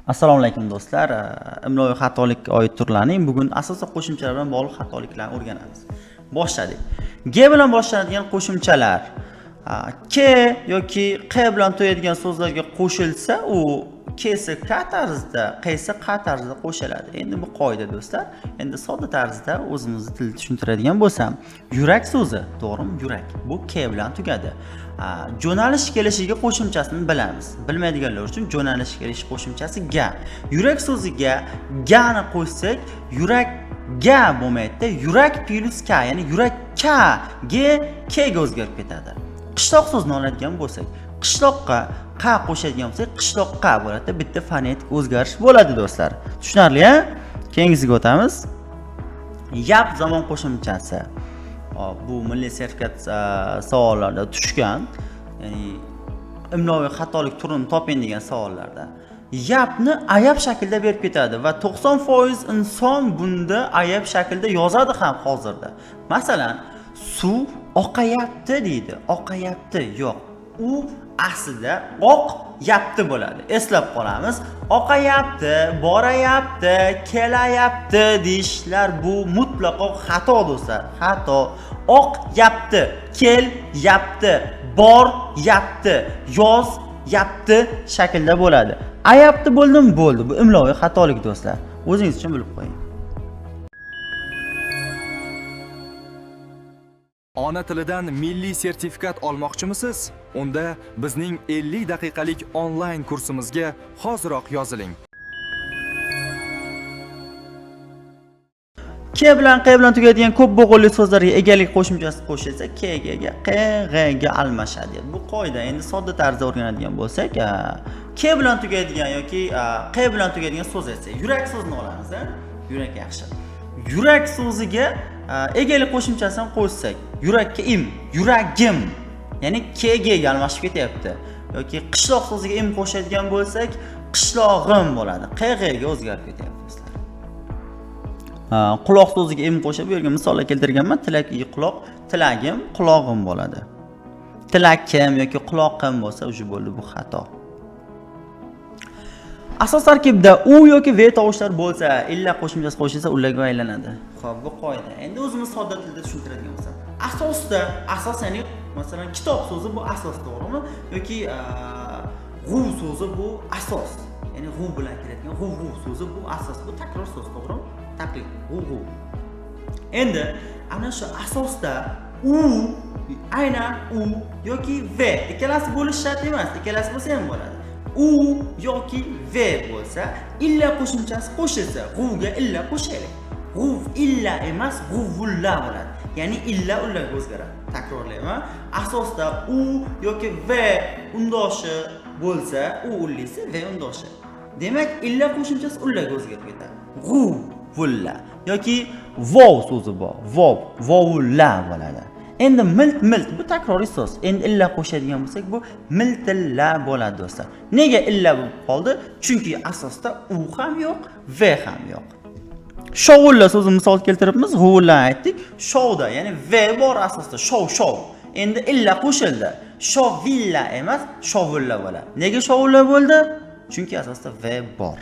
Assalomu alaykum do'stlar. Imloviy xatolikka oid turlarning bugun asosan qo'shimchalar bilan bog'liq xatoliklarni o'rganamiz. Boshladik. G bilan boshlanadigan qo'shimchalar K yoki Q bilan tugaydigan so'zlarga qo'shilsa, u K si K tarzida, Q si Q tarzida qo'shiladi. Endi bu qoida do'stlar. Endi sodda tarzda o'zimizni tilda tushuntiradigan bo'lsam, yurak so'zi, to'g'rimi? Yurak. Bu K bilan tugadi. Jo'nalish kelishiga qo'shimchasini bilamiz. Bilmaydiganlar uchun jo'nalish kelishi qo'shimchasi ga. Yurak so'ziga ga ni qo'shsak, yurak ga bo'lmaydi-da, yurak plus k, ya'ni yurak k, g k ga o'zgarib ketadi. Qishloq so'zini oladigan bo'lsak, qishloqqa qa qo'shadigan bo'lsak, qishloqqa bo'ladi. Bitta fonetik o'zgarish bo'ladi do'stlar. Tushunarli, a? Keyingisiga o'tamiz. Yap zamon qo'shimchasi. Hop, bu milliy sertifikat savollarda tushgan, ya'ni imloviy xatolik turini toping degan savollarda. Yapni ayab shaklda berib ketadi va 90% inson bunda ayab shaklda yozadi ham hozirda. Masalan, suv oqayapti deydi. Oqayapti yo'q. U aslida oqyapti bo'ladi. Eslab qolamiz. Oqayapti, borayapti, kelayapti deyishlar bu mutlaqo xato do'stlar. Xato. Oqyapti, kelyapti, boryapti, yozyapti shaklda bo'ladi. Ayapti bo'ldimi? Bo'ldi. Bu imloviy xatolik do'stlar. O'zingiz uchun bilib qo'ying. Ona tilidan milliy sertifikat olmoqchimisiz? Unda bizning 50 daqiqalik onlayn kursimizga hoziroq yoziling. K bilan Q bilan tugaydigan ko'p bo'g'inli so'zlarga egalik qo'shimchasi qo'shilsa, K ga ega, Q G ga almashadi. Bu qoida. Endi sodda tarzda o'rganadigan bo'lsak, K bilan tugaydigan yoki Q bilan tugaydigan so'z aytsak, yurak so'zini olamiz, a? Yurak yaxshi. Yurak so'ziga egalik qo'shimchasini qo'shsak, yurakka im, yuragim, ya'ni K G ga almashib ketyapti. Yoki qishloq so'ziga im qo'shadigan bo'lsak, qishlog'im bo'ladi. Q G ga o'zgarib ketyapti do'stlar. Quloq so'ziga im qo'shib, bu yerga misollar keltirganman. Tilak, quloq, tilagim, qulog'im bo'ladi. Tilakim yoki quloqim bo'lsa, o'sha bo'ldi, bu xato. Asos tarkibda u yoki v tovushlar bo'lsa, illa qo'shimchasi qo'shilsa, ularga aylanadi. Xo'p, bu qoida. Endi o'zimiz sodda tilda tushuntiradigan bo'lsak, asosda, asos ya'ni masalan kitob so'zi bu asos, to'g'rimi? Yoki g'uv so'zi bu asos. Ya'ni g'uv bilan keladigan g'uv g'uv so'zi bu asos, bu takror so'z, to'g'rimi? Taqlid, g'uv g'uv. Endi ana shu asosda u, aynan u yoki v ikkalasi bo'lishi shart emas, ikkalasi bo'lsa ham bo'ladi. U yoki v bo'lsa, illa qo'shimchasi qo'shilsa, g'uvga illa qo'shaylik. G'uv illa emas, g'uvulla bo'ladi. Ya'ni illa ullaga o'zgaradi. Takrorlayman. Asosda u yoki v undoshi bo'lsa, u ullisi, v undoshi. Demak, illa qo'shimchasi ullaga o'zgarib ketadi. G'uvulla yoki vov so'zi bor. Vov, vovulla bo'ladi. Endi milt milt bu takroriy so'z. Endi illa qo'shadigan bo'lsak, bu miltilla bo'ladi do'stlar. Nega illa bo'lib qoldi? Chunki asosda u ham yo'q, v ham yo'q. Shovulla so'zini misol keltiribmiz, g'uvulla aytdik. Shovda, ya'ni v bor asosda, shov shov. Endi illa qo'shildi. Shovilla emas, shovulla bo'ladi. Nega shovulla bo'ldi? Chunki asosda v bor.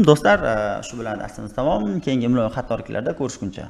Do'stlar, shu bilan darsimiz tamom. Keyingi imloviy xatoliklarda ko'rishguncha.